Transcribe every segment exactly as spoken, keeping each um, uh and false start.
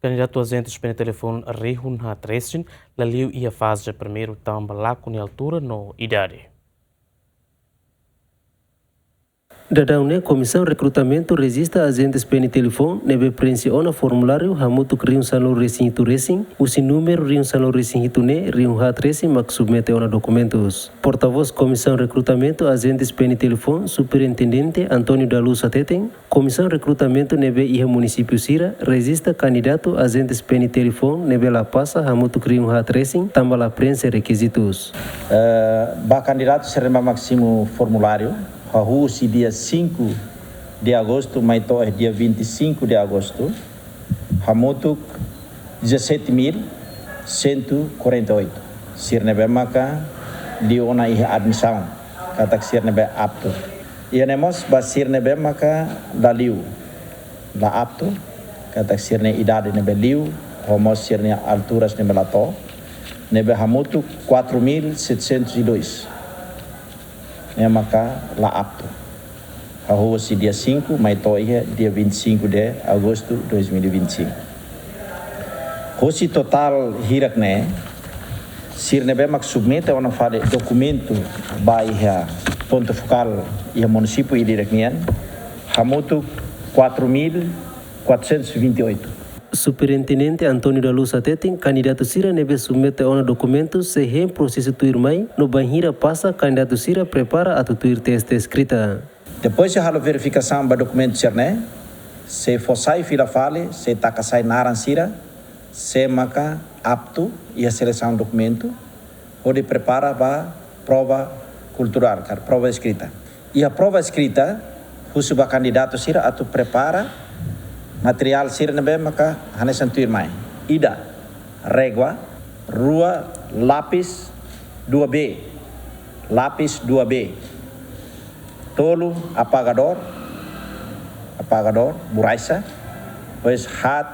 Kandidatu ajente PNI Telefon rihun haat resin la liu iha faze primeiru tanba lakon nia altura no idade. Daudaun ne'e Komisaun Rekrutamentu rejista ajente PNI Telefon ne'ebé preenxe ona formuláriu hamutuk rihun sanulu resin hitu resin, husi númeru rihun sanulu resin hitu ne'e rihun haat resin mak submete ona dokumentus. Portavós Komisaun Rekrutamentu ajente PNI Telefon, Superintendente António da Luz hateten, Komisaun Rekrutamentu ne'ebé iha munisípiu sira rejista kandidatu ajente PNI Telefon ne'ebé la pasa hamutuk rihun haat resin tanba la preenxe rekizitus. Eh, ba kandidatu sira ne'ebé mak simu formuláriu, hahú husi dia cinco de agosto mai to'o dia vinte e cinco de agosto, hamutuk dezassete mil cento e quarenta e oito. Sira ne'ebé maka liu ona iha admisaun, katak sira ne'ebé aptu. Iha ne'e mós ba sira ne'ebé maka la liu, la aptu, katak sira-nia idade ne'ebé liu, ho mós sira-nia alturas ne'ebé la to'o, ne'ebé hamutuk quatro mil setecentos e dois. Ne'e maka la aptu. Hahú husi dia cinco mai to'o iha dia vinte e cinco de agosto dois mil e vinte e cinco. Husi totál hirak ne'e, sira ne'ebé mak submete ona fali dokumentu ba iha pontu fokál iha munisípiu ida-idak nian, hamutuk quatro mil quatrocentos e vinte e oito. Superintendente António da Luz hateten, kandidatu sira ne'ebé submete ona dokumentu sei hein prosesu tuirmai, no bainhira pasa kandidatu sira prepara atu tuir teste eskrita. Depois de halo verifikasaun ba dokumentu sira-ne'e, sei fó sai fila fali, sei taka sai naran sira, sé maka aptu iha selesaun dokumentu, hodi prepara ba prova kulturál, ka prova eskrita. Iha prova eskrita, husu ba kandidatu sira atu prepara materiál sira ne'ebé maka hanesan tuirmai. Ida, régua, rua, lápis dua B, lápis dua B. Tolu, apagadór, apagadór, borraxa, depois haat,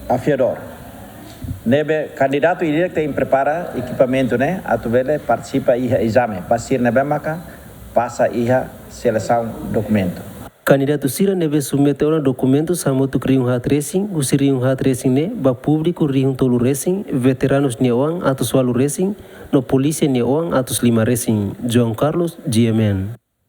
afiadór. Ne'ebé kandidatu ida-idak tenke prepara ekipamentu ne'e atu bele partisipa iha ezame, ba sira ne'ebé maka pasa iha selesaun dokumentu. Kandidatu sira ne'ebé submete ona dokumentus hamutuk rihun haat resin, husi rihun haat resin ne'e ba públiku rihun tolu resin, veteranus nia oan atus ualu resin, no polísia nia oan atus lima resin. João Carlos, G M N.